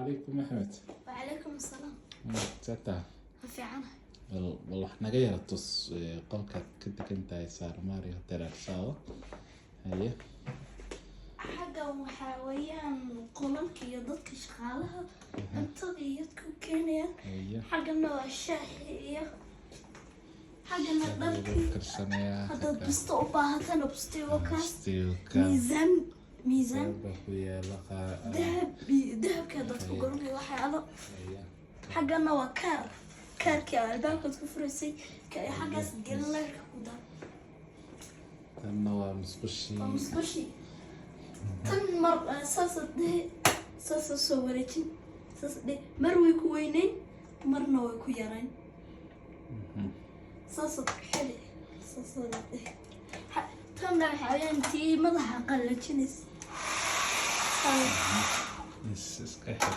Calaykum, Axmed. Wacalaykum asalaam. Sata. Ma fiicanahay. Bal wax naga yara tus qolkaad ka degan tahay Saarmaari Hotel Addis Ababa. Haye. Xaggan waxaa weeyaan qolalka iyo dadka shaqaalaha cuntada iyo dadka u keenayaan. Xaggana waa shaaxi iyo xaggana lagu dharkii. Karsanayaa. Haddaad busto u baahatana, busti waa kaas. Stiilka. Miisaan, miisaan. Baa ku yaala Dahab, dahabka dadku garanaya waxyaalo. Xaggana waa kaar, kaarkii aad albaabkaad ku furaysay, xaggaas gelin leerka ku dar. Tanna waa musqushii. Waa musqushii. Tan mar saasa dhehe, saasa soo wareejin, saasa dhehe. Mar way ku weyneyn, marna way ku yarayn. Saasaad ku xili, saasaad dhehe. Tanna waxaa weeyaan tii madaxa qallajinaysa. Iska xir.